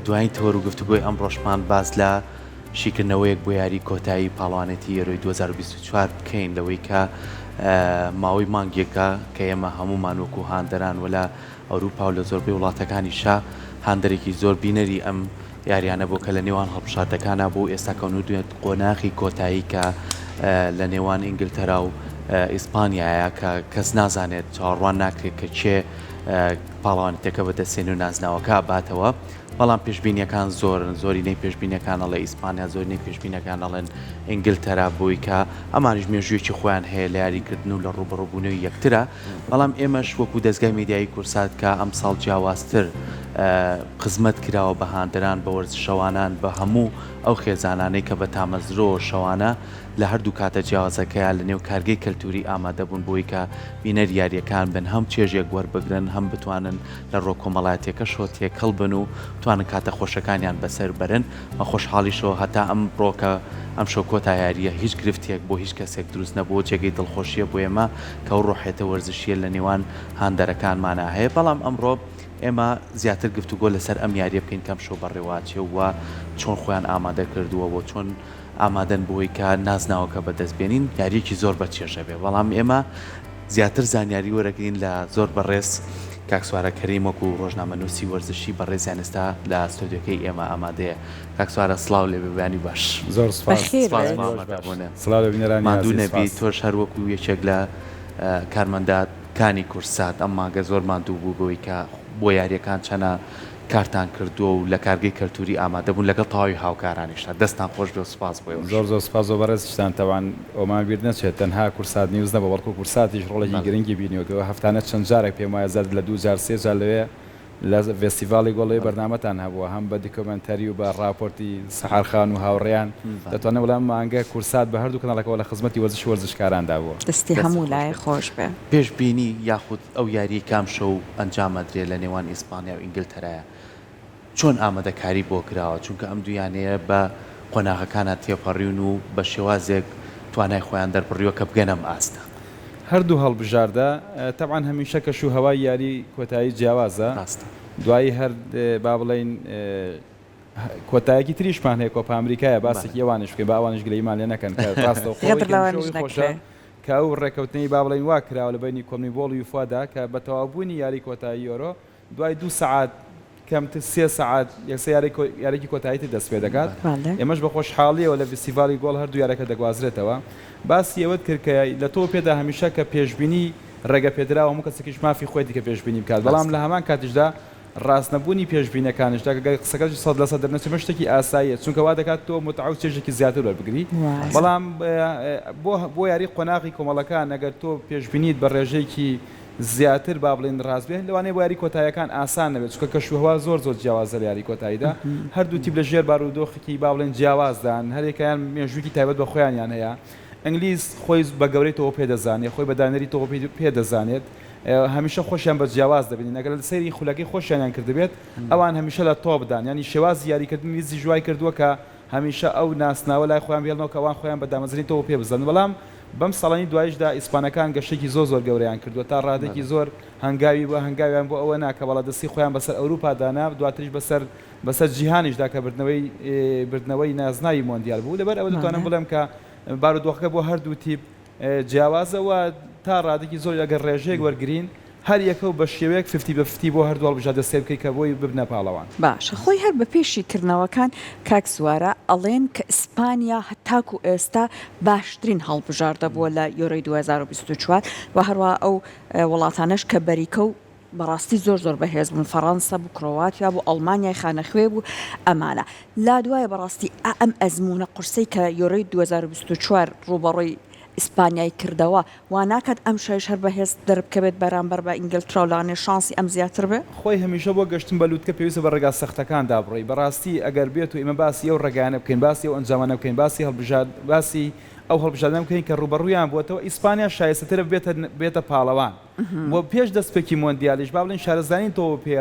دوایین تەوەر و گفتوگۆی ئەمڕۆشمان باس لە شیکردنەوەیەک بۆ یاری کۆتایی پاڵەوانێتی یۆرۆی 2024 بکەین لەوەی کە ماوەی مانگێکە کە ئێمە هەموومان وەکو هاندەران و لە ئەوروپا و لە زۆربەی وڵاتەکانیشا هاندەرێکی زۆر بینەری ئەم یاریانە بوو کە لە نێوان هەڵبژاردەکانا بوو ئێستا کەونودوێت قۆناغی کۆتایی کە لە نێوان ئینگلتەرا و ئیسپانیایە کە کەس نازانێت چاوەڕوان ناکرێت کە کێ پاڵەوانێتیەکە بەدەستێنێ و نازناوەکە ئەباتەوە بەڵام پێشبینیەکان زۆرن زۆرینەی پێشبینیەکان ئەڵێ ئیسپانیا زۆرینەی پێشبینەکان ئەڵێن ئینگلتەرا بۆی کە ئەمانیش مێژوویەکی خۆیان هەیە لە یاریکردن و لە ڕووبەڕووبوونەوەی یەکترە بەڵام ئێمەش وەکو دەزگای میدیایی کورسات کە ئەمساڵ جیاوازتر خزمەت کراوە بە هاندەران بە وەرزشەوانان بە هەموو ئەو خێزانانەی کە بە تامەزرۆوە شەوانە لە هەردوو کاتە جیاوازەکەیا لە نێو کارگەی کەلتوری ئامادەبوون بۆی کە بینەری یارییەکان بن هەم چێژێک وەربگرن هەم بتوانن لە ڕووە کۆمەڵایەتیەکەشەوە تێکەڵ بن و بتوانن کاتە خۆشەکانیان بەسەر بەرن بە خۆشحاڵیشەوە هەتا ئەمڕۆ کە ئەمشەو کۆتا یارییە هیچ گرفتێک بۆ هیچ کەسێک دروست نەبووە جێگەی دڵخۆشییە بۆ ئێمە کە ئەو ڕۆحیەتە وەرزشییە لە نێوان هاندەرەکانمانا هەیە بەڵام ئەمڕۆ ئێمە زیاتر گفتوگۆ لەسەر ئەم یارییە بکەین کە ئەمشەو بەڕێوەئەچێ و چۆن خۆیان ئامادە کردووە و چۆن ئامادەن بۆی کە نازناوەکە بەدەست بێنین یاریەکی زۆر بە چێژە بێ بەڵام ئێمە زیاتر زانیاری وەرەگرین لە زۆر بەڕێز کاک سوارە کەریم وەکو ڕۆژنامەنووسی وەرزشی بەڕێزیان ئێستا لە ستۆدیۆکەی ئێمە ئامادەیە کاک سوارە سڵاو لێ بێ بەیانی باش. زۆر سوپاس. بەخێر سپاس بێیت. بۆ ئامادەبوونت. سڵاو لە بینەرانی ماندوو ئازیز نەبی سپاس. تۆش هەر وەکو یەکێک لە کارمەندە کانی کوردسات ئەم مانگە زۆر ماندوو بوو بەوەی کە بۆ یاریەکان چەنە کارتان کردووە و لە کارگەی کەلتوری ئامادە بوون لەگەڵ تەواوی هاوکارانیشتان دەستتان خۆش بێ و سوپاس بۆ ئێوەش. زۆر زۆر سوپاس بۆ بەڕێزیشتان تەبعەن ئەوەمان بیر نەچێت تەنها کوردسات نیوز نەبووە بەڵکو کوردساتیش ڕۆڵێکی گرنگی بینیوە کە هەفتانە چەند جارێک پێم وایە زیاتر لە دوو جار سێ جار لەوێ لە ڤێستیڤاڵی گۆڵ لەوێ بەرنامەتان هەبووە هەم بە دیکۆمێنتەری و بە ڕاپۆرتی سەحەر خان و هاوڕێیان دەتوانم بڵێم ئەم مانگە کوردسات بە هەردوو کەناڵەکەوە لە خزمەتی وەرزش و وەرزشکاراندا بووە. دەستی دەستت هەموو خۆش لایەک بێت. خۆش بێ. پێشبینی یاخود ئەو یاریەی کە ئەمشەو ئەنجام ئەدرێ لە نێوان ئیسپانیا و ئینگلتەرایە چۆن ئامادەکاری بۆ کراوە چونکە ئەم دوو یانەیە بە قۆناغەکانا تێپەڕیون و بە شێوازێک توانای خۆیان دەربڕیوە کە بگەنە ئەم ئاستە. هەردوو هەڵبژاردە تەبعەن هەمیشە کەش و هەوای یاری کۆتایی جیاوازە ڕاستە. دوایی هەر با بڵێین کۆتایەکی تریشمان هەیە کۆپا ئەمریکایە باسێکی ئەوانیش بکەین با ئەوانیش گلەییمان لێ نەکەن کە ڕاستەوخۆ ئەوەی غەدر کە هەمیشە لەوانیش ئەوەی خۆشە نەکرێ. کە ئەو ڕێکەوتنەی با بڵێین وا کراوە لە بەینی کۆنمیبۆڵ و یوفادا کە بە تەواوبوونی یاری کۆتایی یۆرۆ دوای دوو سەعات کەمتر سێ سەعات یەکسەر یاریی کۆتایی تر دەست پێ دەکات. ئێمەش بە خۆشحاڵییەوە لە ڤیستیڤاڵی گۆڵ هەردوو یاریەکە دەگوازرێتەوە. باسی ئەوەت کرد کە لە تۆ پێدا هەمیشە کە پێشبینی ڕێگە پێدراوە هەموو کەسێکیش مافی خۆیەتی کە پێشبینی بکات بەڵام لە هەمان کاتیشدا ڕاست نەبوونی پێشبینەکانیشدا گەر قسەکەش 100% دەرنەچێت ئەمە شتێکی ئاساییە چونکە وا دەکات تۆ متعە و چێژێکی زیاتر وەربگری بەڵام بۆ بۆ یاری قۆناغی کۆمەڵەکان ئەگەر تۆ پێشبینیت بە ڕێژەیەکی زیاتر با بڵێین ڕاست بێت لەوانەیە بۆ یاری کۆتاییەکان ئاسان نەبێت چونکە کەشوهەوا زۆر زۆر جیاوازە لە یاری کۆتاییدا هەردوو تیپ لە ژێر بارودۆخێکی با بڵێین جیاوازدان هەریەکەیان مێژوویەکی تایبەت بە خۆیانیان هەیە ئینگلیز خۆی بە گەورەی تۆپی پێ دەزانێت خۆی بە دانەری تۆپی پێ دەزانێت هەمیشە خۆشیان بە جیاواز دەبینن ئەگەر سەیری خولەکەی خۆشیانیان کردبێت ئەوان هەمیشە لە تۆپدان یانی شێوازی یاریکردنی ئینگلیزیش وای کردووە کە هەمیشە ئەو ناسناوە لای خۆیان بهێڵنەوە کە ئەوان خۆیان بە دامەزرێنی تۆپ پێ بزانن بەڵام بەم ساڵانی دوایشدا ئیسپانەکان گەشەیەکی زۆر زۆر گەورەیان کردووە تا ڕادەیەکی زۆر هەنگاوی بە هەنگاویان بۆ ئەوە نا کە باڵادەستی خۆیان بەسەر ئەوروپادا نا دواتریش بەسەر بەسەر جیهانیشدا کە بردنەوەی بردنەوەی نازناوی مۆندیال بوو لەبەر ئەوە دەتوانم بڵێم کە بارودۆخەکە بۆ هەردوو تیپ جیاوازە و تا ڕادەیەکی زۆر ئەگەر ڕێژەیەک وەرگرین هەر یەکە و بە شێوەیەک fifty بە fifty بۆ هەردوو هەڵبژاردە سەیر بکەی کە بۆی ببنە پاڵەوان. باشە خۆی هەر بە پێی شیکردنەوەکان کاک سوارە ئەڵێن کە ئیسپانیا هەتاکو ئێستا باشترین هەڵبژاردە بووە لە یۆرۆی 2024 و هەروەها ئەو وڵاتانەش کە بەریکە و بەڕاستی زۆر زۆر بەهێز بوون فەڕەنسا بوو کرۆواتیا بوو ئەڵمانیای خانەخوێ بوو ئەمانە لا دوایە بەڕاستی ئا ئەم ئەزموونە قورسەی کە یۆرۆی 2024 ڕووبەڕووی ئیسپانیای کردەوە وا ناکات ئەمشەویش هەر بەهێز دەربکەوێت بەرامبەر بە ئینگلترا و لەوانەیە شانسی ئەم زیاتر بێ؟ خۆی هەمیشە بۆ گەشتن بە لوتکە پێویستە بە ڕێگا سەختەکاندا بڕۆی، بەڕاستی ئەگەر بێت و ئێمە باسی ئەو ڕێگایانە بکەین، باسی ئەو ئەنجامانە بکەین، باسی هەڵبژارد باسی ئەو هەڵبژاردنە بکەین کە ڕووبەڕوویان بووەتەوە، ئیسپانیا شایستەترە ببێتە ببێتە پاڵەوان و پێش دەستپێکی مۆندیالیش با بڵێین شارەزایانی تۆپی پێ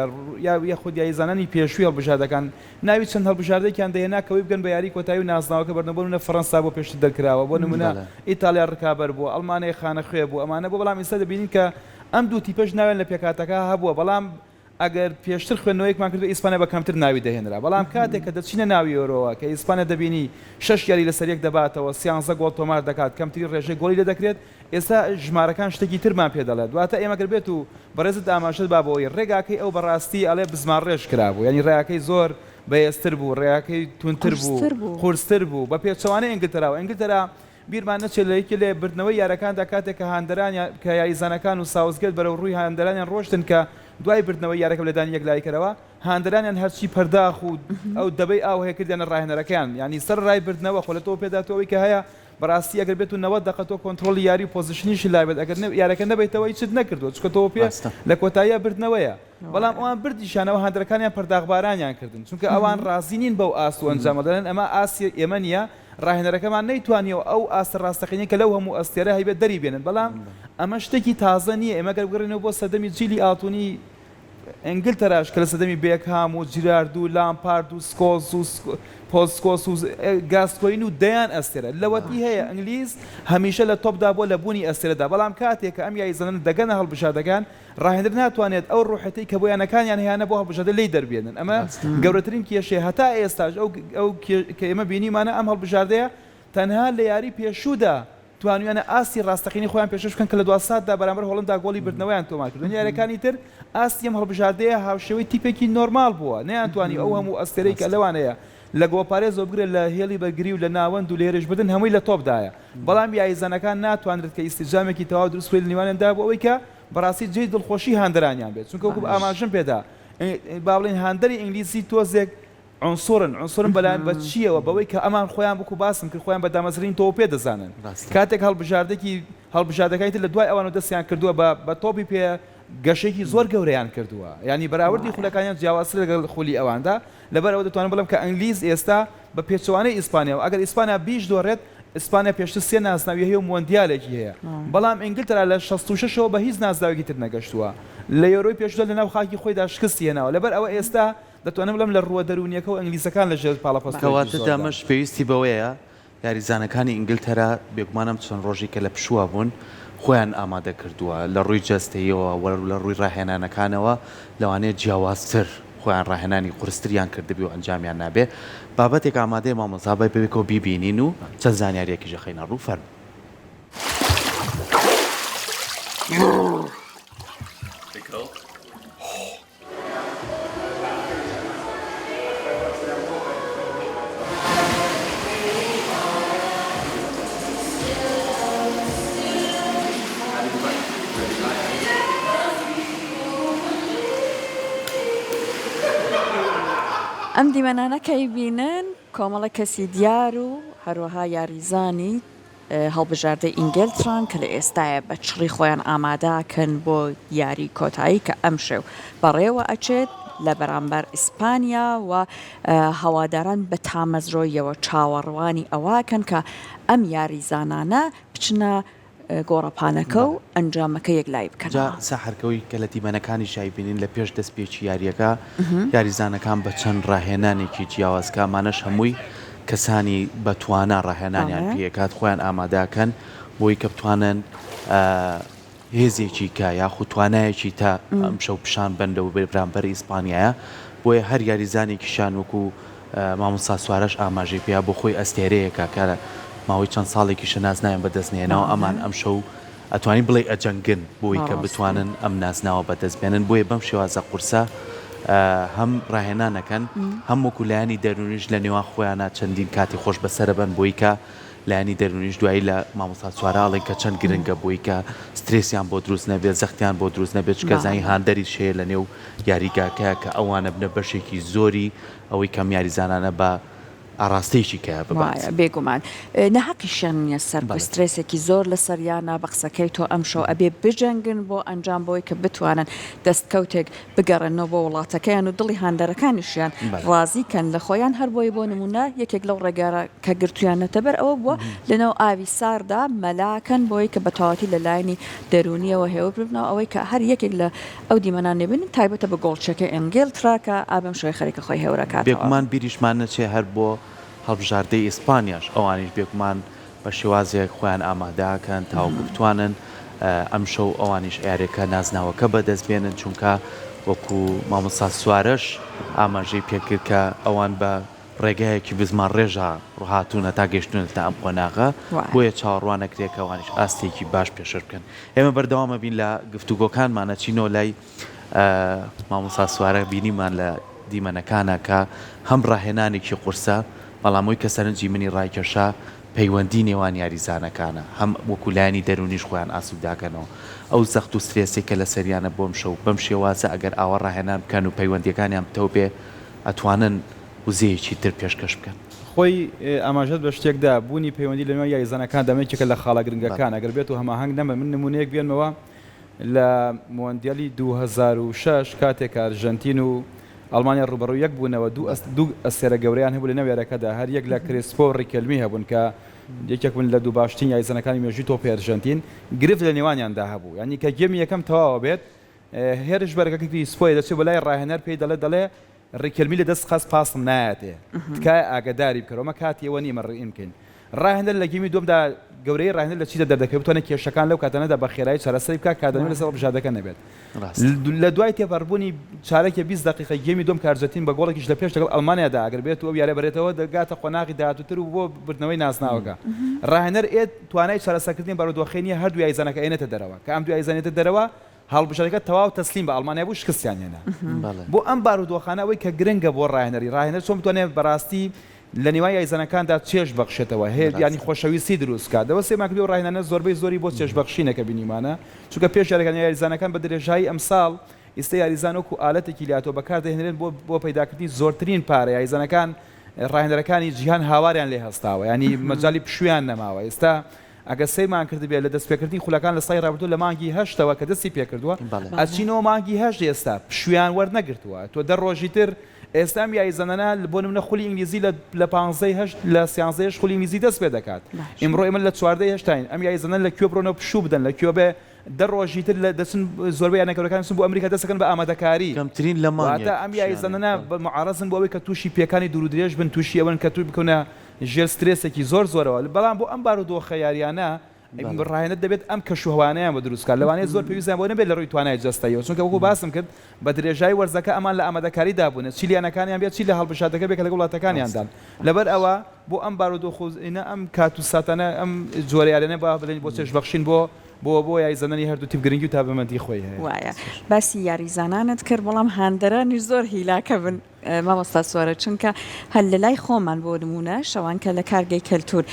یا یاخود یاریزانانی پێشووی هەڵبژاردەکان ناوی چەند هەڵبژاردەیەکیان دەهێنا کە ئەوەی بگەن بە یاری کۆتایی و نازناوەکە بەرنەوە، بۆ نموونە فەرەنسا بۆ پێشتر دەرکراوە، بۆ نموونە ئیتاڵیا رکابەر بووە، ئەڵمانیا خانەخوێ بوو، ئەمانە بووە، بەڵام ئیستا دەبینین کە ئەم دوو تیپەش ناویان لە پێکهاتەکە هەبووە، بەڵام ئەگەر پێشتر خوێندنەوەیەکمان کردبێ ئیسپانیا بە کەمتر ناوی دەهێنرا، بەڵام کاتێک کە دەچینە ناو یۆرۆوە کە ئیسپانیا دەبینی شەش یاری لەسەر یەک دەباتەوە، سیانزە گۆڵ تۆمار دەکات، کەمترین ڕێژەی گۆڵی لێ دەکرێت، ئێستا ژمارەکان شتێکی ترمان پێ دەڵێت، واتە ئێمە گەر بێت و بەڕێزت ئاماژەت با بەوەی ڕێگاکەی ئەو بەڕاستی ئەڵێ بزمارڕێژ کرابوو، یانی ڕێگاکەی زۆر بەهێزتر بوو، ڕێگاکەی توندتر بوو، قورستر بوو، بە پێچەوانەی ئینگلتەراوە، ئینگلتەرا بیرمان نەچێت لە یەکێ لە بردنەوەی یارەکاندا کاتێک کە هاندەرانیان کە یاریزانەکان و ساوسگێت بەرەو ڕووی هاندەرانیان ڕۆشتن کە دوای بردنەوەی یارەکە بە لێدانی یەکلاییکەرەوە هاندەرانیان هەرچی پەرداخ و ئەو دەبەی ئاو هەیە کردیانە ڕاهێنەرەکەیان یانی سەرەڕای بردنەوە خۆ لە تۆ پێدا تۆ ئەوەی کە هەیە بەڕاستی ئەگەر بێت و 90 دەقە تۆ کۆنترۆڵی یاری و position یشی لابێت ئەگەر یارەکە نەبەیتەوە هیچت نەکردووە چونکە تۆ پێ لە کۆتاییا بردنەوەیە. بەڵام ئەوان بردیشیانەوە هاندەرەکانیان پەرداخبارانیان کردن چونکە ئەوان ڕازی نین بەو ئاست و ئەنجامە دەڵێن ئەمە ئاستی ئێمە نییە ڕاهێنەرەکەمان نەیتوانیەوە ئەو ئاستە ڕاستەقینەی کە لەو هەموو ئەستێرە هەیبێت دەری بێنن بەڵام ئەمە شتێکی تازە نییە ئێمە گەر بگەڕێینەوە بۆ سەردەمی جیلی ئاڵتونی ئینگلتەراش کە لە سەردەمی بێکهام و جیرارد و لامپارد و سکۆڵز و پۆل سکۆڵز و گاسکۆین و دەیان ئەستێرە لەوەتی هەیە ئینگلیز هەمیشە لە تۆپدا بووە لە بوونی ئەستێرەدا بەڵام کاتێک کە ئەم یاریزانانە دەگەنە هەڵبژاردەکان ڕاهێنەر ناتوانێت ئەو ڕوحێتەی کە بۆ یانەکانیان هەیانە بۆ هەڵبژاردە لێی دەربێنن، ئەمە گەورەترین کێشەیە هەتا ئێستاش ئەو ئەو کە ئێمە بینیمانە ئەم هەڵبژاردەیە تەنها لە یاری پێشوودا توانیویانە ئاستی ڕاستەقینەی خۆیان پێشکەش بکەن کە لە دوا ساتدا بەرامبەر هۆڵندا گۆڵی بردنەوەیان تۆمار کرد، یاریەکانی تر ئاستی ئەم هەڵبژاردەیە هاوشێوەی تیپێکی نۆرماڵ بووە نەیانتوانی ئەو هەموو ئەستێرەی کە لەوان هەیە لە گۆڵپارێزەوە بگرە لە هێڵی بەرگری و لە ناوەند و لە هێرشبردن هەمووی لە تۆپدایە بەڵام یاریزانەکان ناتوانرێت کە ئینسجامێکی تەواو دروست بکرێت لە نێوانیاندا بۆ ئەوەی کە بەڕاستی جێی دڵخۆشی هاندەرانیان بێت چونکە وەکو ئاماژەم پێدا با بڵێین هاندەری ئینگلیزی تۆزێک عنصرن عنصرن بەلایەن بە چییەوە بەوەی کە ئەمان خۆیان وەکو باسم کرد خۆیان بە دامەزرێنی تۆپی پێ دەزانن کاتێک هەڵبژاردەکی هەڵبژاردەکانی تر لە دوای ئەوانەوە دەستیان کردووە بە بە تۆپی پێ گەشەیەکی زۆر گەورەیان کردووە یانی بەراوردی خولەکانیان جیاوازترە لەگەڵ خولی ئەواندا لەبەر ئەوە دەتوانم بڵێم کە ئەنگلیز ئێستا بە پێچەوانەی ئیسپانیاوە ئەگەر ئیسپانیا بیشدۆڕێت ئیسپانیا پێشتر سێ نازناوی هەیە و مۆندیالێکی هەیە بەڵام ئینگلتەرا لە 66 ەوە بە هیچ نازناوێکی تر نەگەشتووە لە یۆرۆی پێشوودا لەناو خاکی خۆیدا شکستی هێناوە لەبەر ئەوە ئێستا دەتوانم بڵێم لە ڕووە دەروونییەکەوە ئینگلیزەکان لە ژێر پاڵەپەستۆیەکی کەواتە زۆردان. ئەمەش پێویستی بەوەیە یاریزانەکانی ئینگلتەرا بێگومان ئەم چەند ڕۆژەی کە لە پشووە بوون خۆیان ئامادە کردووە لە ڕووی جەستەییەوە و لە ڕووی ڕاهێنانەکانەوە لەوانەیە جیاوازتر خۆیان ڕاهێنانی قورستریان کردبێ و ئەنجامیان نابێ بابەتێک ئامادەیە مامۆستا با بەیەکەوە بیبینین و چەند زانیاریەکیش ئەخەینە ڕوو فەرموو. ئەم دیمەنانە کە ئەیبینن کۆمەڵێک کەسی دیار و هەروەها یاریزانی هەڵبژاردەی ئینگێلتران کە لە ئێستایا بە چڕی خۆیان ئامادەکەن بۆ یاری کۆتایی کە ئەمشەو بەڕێوە ئەچێت لە بەرامبەر ئیسپانیا و هەواداران بە تامەزرۆییەوە چاوەڕوانی ئەوەکەن کە ئەم یاریزانانە بچنە گۆڕەپانەکە و ئەنجامەکە یەکلایی جا بکەنەوە. سەحەر کەوەی کە لە دیمەنەکانیشا ئەیبینین لە پێش دەستپێکی یارییەکە یاریزانەکان بە چەند ڕاهێنانێکی جیاواز کە ئەمانەش هەمووی کەسانی بە توانا ڕاهێنانیان بەڵێ. پێ ئەکات خۆیان ئامادە ئەکەن بۆی کە بتوانن هێزێکی کە یاخود توانایەکی تا ئەمشەو پیشان بەن لە بەرامبەر ئیسپانیایە بۆیە هەر یاریزانێکیشیان وەکو مامۆستا سوارەش ئاماژەی پێیا بۆ خۆی ئەستێرەیەکە کە ماوەی چەند ساڵێکیشە نازناویان بەدەست نەهێناوە ئەمان ئەمشەو ئەتوانی بڵێی ئەجەنگن بۆی کە بتوانن ئەم نازناوە بەدەست بێنن بۆیە بەم شێوازە قورسە هەم ڕاهێنان ئەکەن هەم وەکو لایەنی دەروونیش لە نێوان خۆیانا چەندین کاتی خۆش بەسەرەبەن بۆی کە لایەنی دەروونیش دوایی لە مامۆستا سوارە ئەڵێن کە چەند گرنگە بۆی کە سترێسیان بۆ دروست نەبێت زەختیان بۆ دروست نەبێت چونکە زانی هاندەریش هەیە لە نێو یاریگاکە کە ئەوانە بنە بەشێکی زۆری ئەوەی کەم یاریزانانە بە ئاڕاستەیەکی کە ببات. وایە بێگومان ناهەقیشیان نیە سەرکو سترێسێکی زۆر لەسەریانە بە قسەکەی تۆ ئەمشەو ئەبێ بجەنگن بۆ ئەنجام بۆی کە بتوانن دەستکەوتێک بگەڕێننەوە بۆ وڵاتەکەیان و دڵی هاندەرەکانیشیان ڕازی کەن لە خۆیان هەربۆیە بۆ نمونە یەکێک لەو ڕێگارە کە گرتویانەتە بەر ئەوە بووە لەناو ئاوی ساردا مەلاکەن بۆی کە بەتەواوەتی لە لایەنی دەروونیەوە هێور ببنەوە ئەوەی کە هەر یەکێک لە ئەو دیمەنانەی بینین تایبەتە بە گۆڵچیەکەی ئینگێلترا کە ئا بەم شێوەیە خەریکە خۆی هێورەکاتەوە. بێگومان بیریشمان نەچێ هەر بۆ هەڵبژاردەی ئیسپانیاش ئەوانیش بێگومان بە شێوازێک خۆیان ئامادە ئەکەن تاوەکو بتوانن ئەمشەو ئەوانیش یاریەکە نازناوەکە بەدەست بێنن چونکە. وەکو مامۆستا سوارەش ئاماژەی پێکرد کە ئەوان بە ڕێگایەکی بزمارڕێژا هاتوون هەتا گەیشتوونەتە ئەم قۆناغە، بۆیە چاوەڕوان ئەکرێ کە ئەوانیش ئاستێکی باش پێشکەش بکەن. ئێمە بەردەوام ئەبین لە گفتوگۆکانمان، ئەچینەوە لای مامۆستا سوارە، بینیمان لە دیمەنەکانا کە هەم ڕاهێنانێکی قورسە، بەڵام ئەوەی کە سەرنجی منی ڕایکێشا پەیوەندی نێوان یاریزانەکانە، هەم وەکو لایەنی دەروونیش خۆیان ئاسووداکەنەوە، ئەو زەخت و سترێسەی کە لەسەریانە بۆ ئەمشەو بەم شێوازە ئەگەر ئاوا ڕاهێنان بکەن و پەیوەندییەکانیان پتەو بێ ئەتوانن وزەیەکی تر پێشکەش بکەن. خۆی ئاماژەت بە شتێک دا، بوونی پەیوەندی لە نێوان یاریزانەکاندا یەکێکە لە خاڵە گرنگەکان، ئەگەر بێت و هەماهەنگ نەبن، من نموونەیەک بێنمەوە لە مۆندیالی 2006 کاتێک کە ئەرژەنتین و ئەڵمانیا ڕووبەڕووی یەک بوونەوە، دوو ئەستێرە گەورەیان هەبوو لە نێو یاریەکەدا، هەر یەک لە کرێسپۆ و ڕیکێلمی هەبوون کە یەکێک بوون لە دوو باشترین یاریزانەکانی مێژووی تۆپی ئەرژەنتین، گرفت لە نێوانیاندا هەبوو، یانی کە گێمی یەکەم تەواوە بێت هێرشبەرەکە کریسپۆیە دەچێت بۆ لای ڕاهێنەر پێی دەڵێت دەڵێ ڕیکێلمی لە دەست قەز پاسم نایەتێ تکایە ئاگەداری بکەرەوە ئەمە کاتی ئەوە نیە ئێمە ڕئیم بکەین ڕاهێنەر لە گێمی دووەمدا گەورەیی ڕاهێنەر لە چیدا دەردەکەوێت بتوانێت کێشەکان لەو کاتانەدا بە خێرایی چارەسەری بکات کاردانەوەی لەسەر هەڵبژاردەکە نەبێت لە دوای تێپەڕبوونی چارەکێ 20 دەقیقە گێمی دووەم کە ئەرجەنتین بە گۆڵێکیش لە پێش لەگەڵ ئەڵمانیادا ئەگەر بێت و ئەو یاریە بەرێتەوە دەگاتە قۆناغی داهاتووتر و بۆ بردنەوەی نازناوەکە ڕاهێنەر ئێ توانای چارەسەرکردنی بارودۆخەی نیە هەردوو یاریزانەکە ئێنێتە دەرەوە کە ئەم دوو یاریزانێتە دەرەوە هەڵبژاردەکە تەواو تەسلیم بە ئەڵمانیا بوو شکستیان هێنا. بۆ ئەم بارودۆخانە ئەوەی کە گرنگە بۆ ڕاهێنەری ڕاهێنەر چۆن بتوانێت بەڕاستی لە نێوان یاریزانەکاندا چێژ بەخشێتەوە هەیە یانی خۆشەویستی دروست بکات لەوە سێمان کردووە ڕاهێنانە زۆربەی زۆری بۆ چێژبەخشینە کە بینیمانە چونکە پێش یاریەکان یاریزانەکان بە درێژایی ئەمساڵ ئیستا یاریزان وەکو ئالەتێکی لاتۆ بەکاردەهێنرێن بۆ بۆ پەیداکردنی زۆرترین پارە یاریزانەکان ڕاهێنەرەکانی جیهان هاواریان لێ هەستاوە یانی مەجالی پشوویان نەماوە ئێستا ئەگەر سەیرمان کردبێت لە دەستپێکردنی خولەکان لە ساڵی ڕابردوو لە مانگی هەشتەوە کە دەستی پێکردووە ئەچینەوە مانگی هەشت ئێستا پشوویان وەرنەگرتووە تۆ دە ڕۆژی تر ئێستا ئەم یاریزانانە بۆ نمونە خولی ئینگلیزی لە لە پانزەی هەشت لە سیانزەی هەشت خولی ئینگلیزی دەست پێ دەکات ئیمڕۆ ئێمە لە چواردەی هەشتاین ئەم یاریزانە لە کوێ بڕۆنەوە پشوو بدەن لە کوێ بێ دە ڕۆژی تر لە دەچن زۆربەی یانە گەورەکان دەچن بۆ ئەمریکا دەست دەکەن بە ئامادەکاری کەمترین لە مانگێک واتە ئەم یاریزانانە معەڕەزن بۆ ئەوەی کە تووشی پێکانی دوور و درێژ بن تووشی ئەوەن کە تووش بکەونە ژێر سترێسێکی زۆر زۆرەوە، بەڵام بۆ ئەم بارودۆخە یاریانە ڕاهێنەر دەبێت ئەم کەش و هەوانەیان بۆ دروست بکات، لەوانەیە زۆر پێویستیان بۆ نەبێت لە ڕووی توانای جەستەییەوە، چونکە وەکو باسم کرد بە درێژایی وەرزەکە ئەمان لە ئامادەکاریدا بوونە، چی لە یانەکانیان بێت چی لە هەڵبژاردەکە بێت کە لەگەڵ وڵاتەکانیاندان، لەبەر ئەوە بۆ ئەم بارودۆخ و ئەم کات و ساتانە ئەم جۆرە یاریانە با بڵێین بۆ چێژبەخشین بۆ بۆ بۆ یاریزانانی هەردوو تیپ گرنگی و تایبەتمەندی خۆی هەیە. وایە باسی یاریزانانت کرد، بەڵام هاندەرانیش زۆر هیلاکە بن. مامۆستا سۆرە چونکە هەر لە لای خۆمان بۆ نموونە شەوان کە لە کارگەی کەلتوور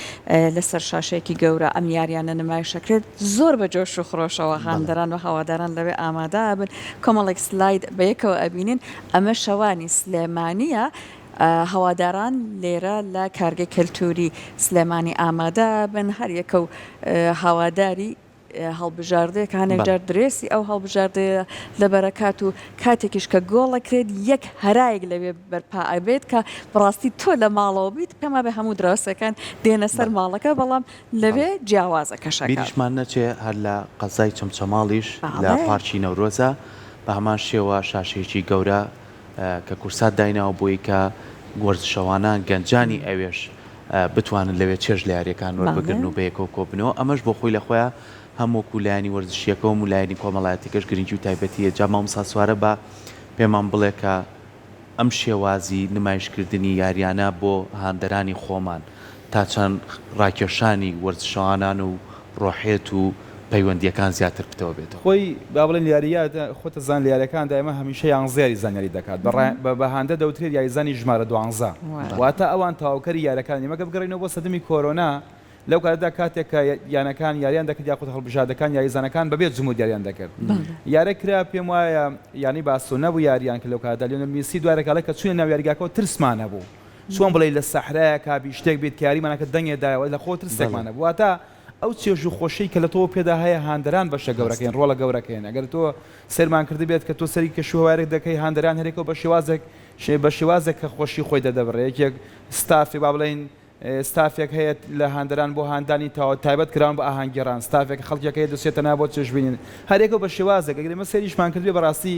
لەسەر شاشەیەکی گەورە ئەم یاریانە نمایش ئەکرێت زۆر بە جۆش و خرۆشەوە هاندەران و هەواداران لەوێ ئامادە ئەبن کۆمەڵێک سلاید بەیەکەوە ئەبینین ئەمە شەوانی سلێمانیە هەواداران لێرە لە کارگەی کەلتووری سلێمانی ئامادە بن هەر یەکە و هەواداری هەڵبژاردەیەک هەنێک جار درێسی ئەو هەڵبژاردەیە لەبەرەکات و کاتێکیش کە گۆڵ ئەکرێت یەک هەرایەک لەوێ بەرپا ئەبێت کە بەڕاستی تۆ لە ماڵەوە بیت پێم وابێ هەموو دراوسێکان دێنە سەر ماڵەکە بەڵام لەوێ جیاوازە کەشەکە. بیریشمان نەچێ هەر لە قەزای چەمچەماڵیش لە پارکی نەورۆزە بە هەمان شێوە شاشەیەکی گەورە کە کورسات دایناوە بۆی کە وەرزشەوانان گەنجانی ئەوێش بتوانن لەوێ چێژ لە یارییەکان وەربگرن و بەیەکەوە کۆببنەوە، ئەمەش بۆ خۆی لە خۆیا هەم وەکو لایەنی وەرزشییەکە و لایەنی کۆمەڵایەتیەکەش گرنگی و تایبەتییە، جا مامۆستا سوارە با پێمان بڵێ کە ئەم شێوازی نمایشکردنی یارییانە بۆ هاندەرانی خۆمان تا چەند ڕاکێشانی وەرزشەوانان و ڕۆحێت و پەیوەندییەکان زیاتر پتەوە بێتەوە. خۆی با بڵێین یارییە خۆت ئەزان لە یارییەکاندا ئێمە هەمیشە یانزە یاریزان یاری دەکات بە بە بە هاندەر دەوترێت یاریزانی ژمارە دوانزە واتە ئەوان تەواوکەری یاریەکانن ئێمە گەر بگەڕێینەوە بۆ سەردەمی کۆرۆنا لەو کاتەدا کاتێک کە یانەکان یاریان دەکرد یاخود هەڵبژاردەکان یاریزانەکان بەبێ جمهور یاریان دەکرد یارێک کرا پێم وایە یانەی بارسۆنا بوو یاریان کرد لەو کاتەدا لیۆنێل میسی دوای ڕێکاڵێک کە چووینە ناو یاریگاکەوە ترسمان هەبوو چۆن بڵێی لە سەحرایەکا بی شتێک بێت کە یاریمان ئەکرد دەنگێ دایەوە لە خۆ ترسێکمان هەبوو واتە ئەو چێژ و خۆشیەی کە لە تۆ پێدا هەیە هاندەران بەشە گەورەکەین ڕۆڵە گەورەکەین ئەگەر تۆ سەیرمان کردبێت کە تۆ سەری کەش و هەوایەک دەکەی هاندەران هەرێکەوە بە شێوازێک بە شێوازێک کە خۆشی خۆی دەدەبڕێ یەکێک ستافێک با بڵێین ستافێک هەیە لە هاندەران بۆ هاندانی تاوە تایبەت کراون بە ئاهەنگگێڕان ستافێک خەڵکێک هەیە دەچێت تەنها بۆ چێژبینین هەرێکەوە بە شێوازێک ئەگەر ئێمە سەیریشمان کردبێ بەڕاستی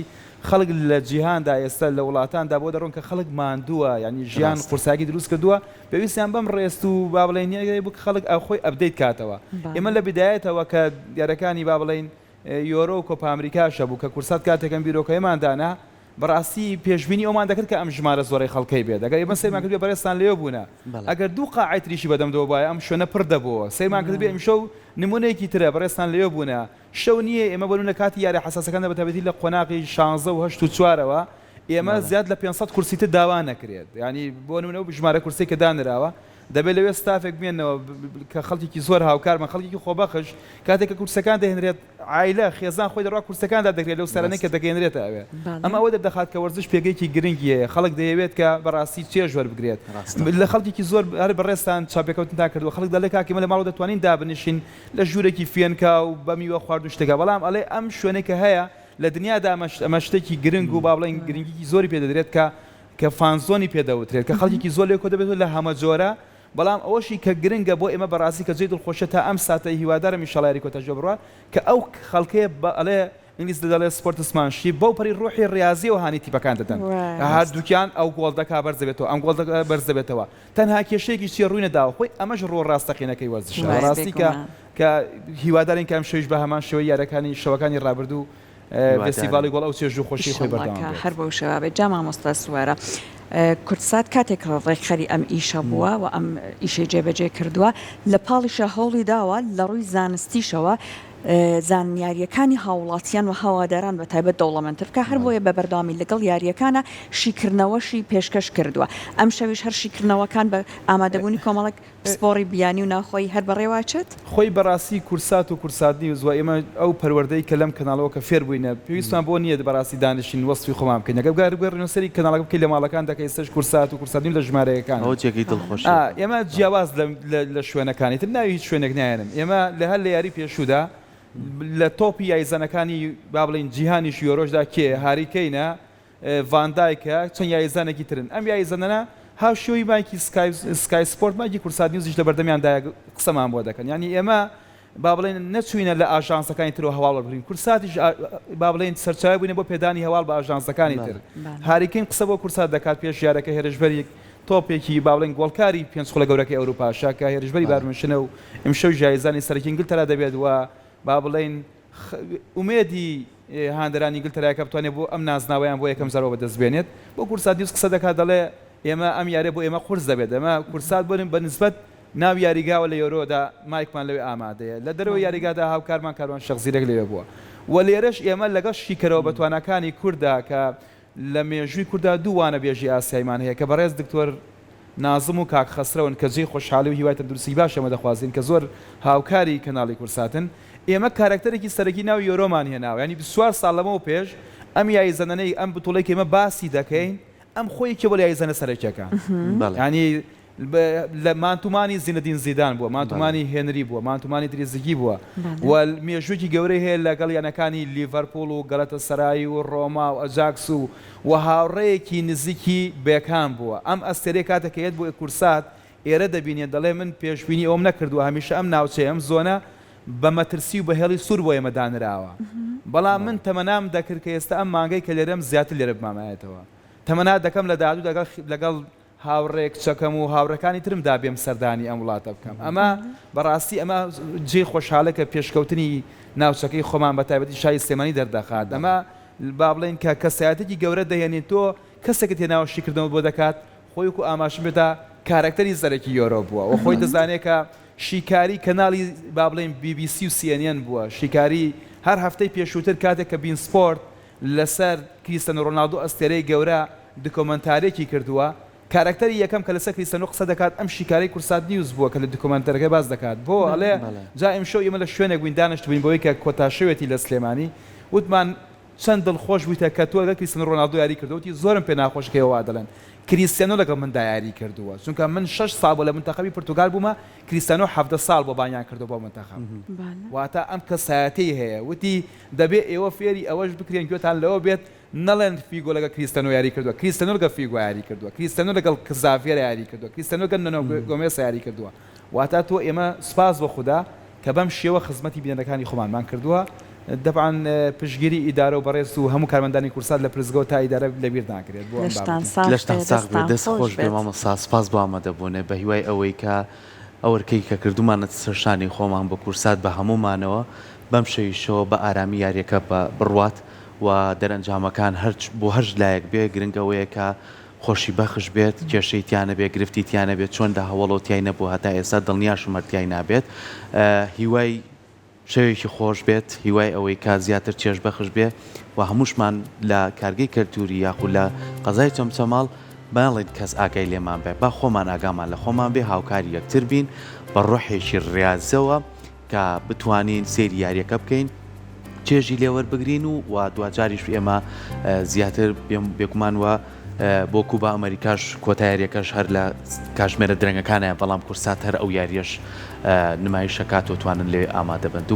خەڵک لە جیهاندا ئێستا لە وڵاتاندا بۆ دەڕۆن کە خەڵک ماندووە یانی ژیان قورسایەکی دروست کردووە پێویستیان بەم ڕێست و با بڵێین نییە بۆ خەڵک خۆی update کاتەوە ئێمە لە بدایەتەوە کە دیارەکانی با بڵێین. یۆرۆ و کۆپا ئەمریکاش هەبوو کە کورسات کاتێک ئەم بیرۆکەیەمان دانا بەڕاستی پێشبینی ئەومان دەکرد کە ئەم ژمارە زۆرەی خەڵکەی بێت ئەگەر ئێمە سەیرمان کردبێ بەڕێزتان لەوێ بوونە ئەگەر دوو قاعەی تریشی بەدەمدەوە بوایە ئەم شوێنە پڕ دەبۆوە سەیرمان کردبێ ئیمشەو نمونەیەکی ترە بەڕێزتان لەوێ بوونە شەو نییە ئێمە بۆ نمونە کاتی یاریە حەساسەکاندا بەتایبەتی لە قۆناغی شانزە و هەشت و چوارەوە ئێمە زیاد لە 500 کورسی تر داوا نەکرێت یانی بۆ نمونە ئەو ژمارە کورسیەی کە دانراوە دەبێت لەوێ ستافێک بمێنەوە کە خەڵکێکی زۆر هاوکارمان خەڵکێکی خۆبەخش کاتێک کە کورسەکان دەهێنرێت عایلە خێزان خۆی دەڕوا کورسەکاندا دەگرێت لەو سەرانەی کە دەگەیەنرێتە ئەوێ ئەمە ئەوە دەردەخات کە وەرزش پێگەیەکی گرنگی هەیە خەڵک دەیەوێت کە بەڕاستی چێژ وەربگرێت لە خەڵکێکی زۆر هەر بەڕێزتان چاوپێکەوتنتان کردووە خەڵک دەڵێ کاک ئێمە لە ماڵەوە دەتوانین دابنیشین لە ژوورێکی فێنکا و بە میوە خواردن و شتێکا بەڵام ئەڵێ ئەم شوێنەی کە هەیە لە دنیادا ئەمە شتێکی گرنگ و با بڵێین گرنگیی زۆری پێ دەدرێت کە کە fan zone ی پێ دەوترێت کە خەڵکێکی زۆر لێ کۆدەبێتەوە لە هەمەجۆرە بەڵام ئەوەشی کە گرنگە بۆ ئێمە بەڕاستی کە جێی دڵخۆشیە تا ئەم ساتەی هیوادارم ئیشەڵا یاری کۆتاش بۆ بڕوا کە ئەو خەڵکەیە بە ئەڵێ ئینگلیز دەڵێ sportsmanship بەو پەری ڕۆحی ڕیازیەوە هانی تیپەکان دەدەن هەردووکیان ئەو گۆڵ دەکا بەرز دەبێتەوە ئەم گۆڵ دەکا بەرز دەبێتەوە تەنها کێشەیەکیش چیە ڕووی نەداوە خۆی ئەمەش ڕووە ڕاستەقینەکەی وەرزشە بەڕاستی کە کە هیوادارین کە ئەمشەویش بە هەمان شێوەی یاریەکانی شەوەکانی ڕابردوو فێستیڤاڵی گۆڵ ئەو چێژ و خۆشیەی خۆی ئیشەڵا بەردەوام کە بێت. هەر بەو شێوە بێت. جا مامۆستا سوارە کوردسات کاتێک ڕێکخەری ئەم ئیشە بووە و ئەم ئیشەی جێبەجێ کردووە لە پاڵیشا هەوڵی داوە لە ڕووی زانستیشەوە زانیارییەکانی هاووڵاتیان و هەواداران بە تایبەت دەوڵەمەندتر بکا هەربۆیە بە بەردەوامی لەگەڵ یارییەکانا شیکردنەوەشی پێشکەش کردووە ئەمشەویش هەر شیکردنەوەکان بە ئامادەبوونی کۆمەڵێک پسپۆڕی بیانی و ناوخۆیی هەر بەڕێوە ئەچێت؟ خۆی بەڕاستی کورسات و کورسات نیوز وە ئێمە ئەو پەروەردەی کە لەم کەناڵەوە کە فێر بووینە پێویستمان بۆ نییە بەڕاستی دانیشین وەسفی خۆمان بکەین ئەگەر بگەڕێینەوە سەری کەناڵەکە بکەی لە ماڵەکاندا کە ئێستەش کورسات و کورسات نیوز لە ژمارەیەکانن ئەوە جێگەی دڵخۆشیە. ئا ئێمە جیاواز لە لە شوێنەکانی تر ناوی هیچ شوێنێک ناهێنم ئێمە لە هەر لە یاری پێشوودا لە تۆپی یایزانەکانی با بڵێین جیهانیش یۆرۆشدا کێ هاری کەینە ڤان دایکە چەند یاریزانێکی ترن ئەم یاریزانانە هاوشێوەی مایکی سکای سکای سپۆرت مایکی کورسات نیوزیش لە بەردەمیاندایە قسەمان بۆ دەکەن یانی ئێمە با بڵێین نەچووینە لە ئاژانسەکانی ترەوە هەواڵ وەربگرین کورساتیش با بڵێین سەرچاوە بووینە بۆ پێدانی هەواڵ بە ئاژانسەکانی تر هاری کەین قسە بۆ کورسات دەکات پێش یارەکە هێرشبەری تۆپێکی با بڵێین گۆڵکاری پێنج خولە گەورەکەی ئەوروپاشە کە هێرشبەری بایرن میونشنە و ئیمشەویش یاریزانی سەرەکی ئینگلتەرا دەبێت و با بڵێین ئومێدی هاندەرانی ئینگلتەرایە کە بتوانێت بۆ ئەم نازناوەیان بۆ یەکەم جار بەدەست بێنێت. بۆ کورسات نیوز قسە دەکات دەڵێ ئێمە ئەم یاریە بۆ ئێمە قورس دەبێت ئەمە کورسات بۆ بە نسبەت ناو یاریگاوە لە یۆرۆدا مایکمان لەوێ ئامادەیە لە دەرەوەی یاریگادا هاوکارمان کاروان شێخ زیرەک لەوێ بووە و لێرەش ئێمە لەگەڵ شیکەرەوە بەتواناکانی کورددا کە لە مێژووی کورددا دوو وانەبێژی ئاسیایمان هەیە کە بەڕێز دکتۆر نازم و کاک خەسرەون کە جێی خۆشحاڵی و هیوای تەندروستی باش ئێمە دەخوازین کە زۆر هاوکاری کەناڵی کوردساتن. ئێمە کارەکتەرێکی سەرەکی ناو یۆرۆمان هێناوە یانی 24 ساڵ لەمەو پێش ئەم یاریزانانەی ئەم بتوڵەی کە ئێمە باسی دەکەین ئەم خۆی یەکێ بووە لە یاریزانە سەرەکیەکان یانی لە مانتومانی زینەدین زیدان بووە، مانتومانی هێنری بووە، مانتومانی تریزیگی بووە و مێژوویەکی گەورەی هەیە لەگەڵ یانەکانی لیڤەرپوڵ و گەلەتەسەرای و ڕۆما و ئەجاکس و و هاوڕێیەکی نزیکی بێکهام بووە. ئەم ئەستێرەیە کاتێک کە یەت بۆ کورسات ئێرە دەبینێت دەڵێ من پێشبینی ئەوەم نەکردووە هەمیشە ئەم ناوچەیە ئەم زۆنە بە مەترسی و بە هێڵی سوور بۆ ئێمە دانراوە بەڵام من تەمەنام دەکرد کە ئێستا ئەم مانگەی کە لێرەم زیاتر لێرە بمامایەتەوە تەمەنا دەکەم لە داهاتوودا لەگەڵ هاوڕێ کچەکەم و هاوڕێکانی ترمدا بێم سەردانی ئەم وڵاتە بکەم ئەمە بەڕاستی ئەمە جێی خۆشحاڵە کە پێشکەوتنی ناوچەکەی خۆمان بە تایبەتی شاری سلێمانی دەردەخات ئەمە با بڵێین کە کەسایەتێکی گەورە دەهێنین تۆ کەسێکت هێناوە شیکردنەوەت بۆ دەکات خۆی وەکو ئاماژەم پێدا کارەکتەری سەرەکی یۆرۆ بووە و خۆی دەزانێت کە شیکاری کەناڵی با بڵێین بی بی سی و سی ئێن ئێن بووە شیکاری هەر هەفتەی پێشووتر کاتێک کە بین سپۆرت لەسەر کریستیانۆ ڕۆناڵدۆ ئەستێرەی گەورە دکۆمەنتارێکی کردووە، کارەکتەری یەکەم کە لەسەر کریستیانۆ قسە دەکات ئەم شیکارەی کورسات نیوز بووە کە لە دکۆمەنتەرەکە باس دەکات بۆ ئەڵێ جا ئیمشەو ئێمە لە شوێنێک بووین دانشتبووین بەوەی کە کۆتا شەوێتی لە سلێمانی وتمان چەند دڵخۆش بوویتە کە تۆ لەگەڵ کریستیانۆ ڕۆناڵدۆ یاری کردووە وتی زۆرم پێ ناخۆشە کە ئێوە وا دەڵێن کریستیانۆ لەگەڵ مندا یاری کردووە چونکە من شەش ساڵ بووە لە مونتەخەبی پرتوگال بوومە کریستیانۆ 17 ساڵ بووە بانگیان کردووە بۆ مونتەخەب واتە ئەم کەسایەتیەی هەیە وتی دەبێ ئێوە فێری ئەوەش بکرێن گوێتان لەوە بێت نەڵێن فیگۆ لەگەڵ کریستیانۆ یاری کردووە، کریستیانۆ لەگەڵ فیگۆ یاری کردووە، کریستیانۆ لەگەڵ کزاڤیێرا یاری کردووە، کریستیانۆ لەگەڵ نۆنۆ گۆمێسا یاری کردووە. واتە تۆ ئێمە سوپاس بۆ خودا کە بەم شێوە خزمەتی بینەرەکانی خۆمانمان کردووە. تەبعەن پشتگیری ئیدارە و بەڕێز و هەموو کارمەندانی کورسات لە پرسگەوە تا ئیدارە لەبیر ناکرێت بۆ ئەم لەشتان بابەتە. ساغ لەشتان بێ، ساغ بێ، دەستان دەست خۆش خۆش بێ بێت. مامۆستا، سوپاس بۆ ئامادەبوونت، بە هیوای ئەوەی کە ئەو ئەرکەی کە کردوومانەتە سەر شانی خۆمان بۆ کورسات بە هەموومانەوە. بەم شەویشەوە بە ئارامی یاریەکە بڕوات و دەرەنجامەکان هەر بۆ هەر لایەک بێ گرنگ ئەوەیە کە خۆشی بەخش بێت کێشەی تیا نەبێ گرفتی تیا نەبێت چۆن لە هەوەڵەوە تیای نەبوو هەتا ئێستا دڵنیاشم هەر تیای نابێت هیوای شەوێکی خۆش بێت هیوای ئەوەی کە زیاتر چێژ بەخش بێ و هەمووشمان لە کارگەی کەلتوری یاخود لە قەزای چەمچەماڵ مەڵێن کەس ئاگای لێمان بێ با خۆمان ئاگامان لە خۆمان بێ هاوکاری یەکتر بین بە ڕۆحێکی ڕیازەوە کە بتوانین سەیری یاریەکە بکەین چێژی لێوەربگرین و و دواجاریش ئێمە زیاتر بێگومان وە بۆ کوبا ئەمریکاش کۆتا یاریەکەش هەر لە کاژمێرە درەنگەکانە بەڵام کورسات هەر ئەو یاریەش نمایشەکات و توانن لێ ئامادە بن دووبارە.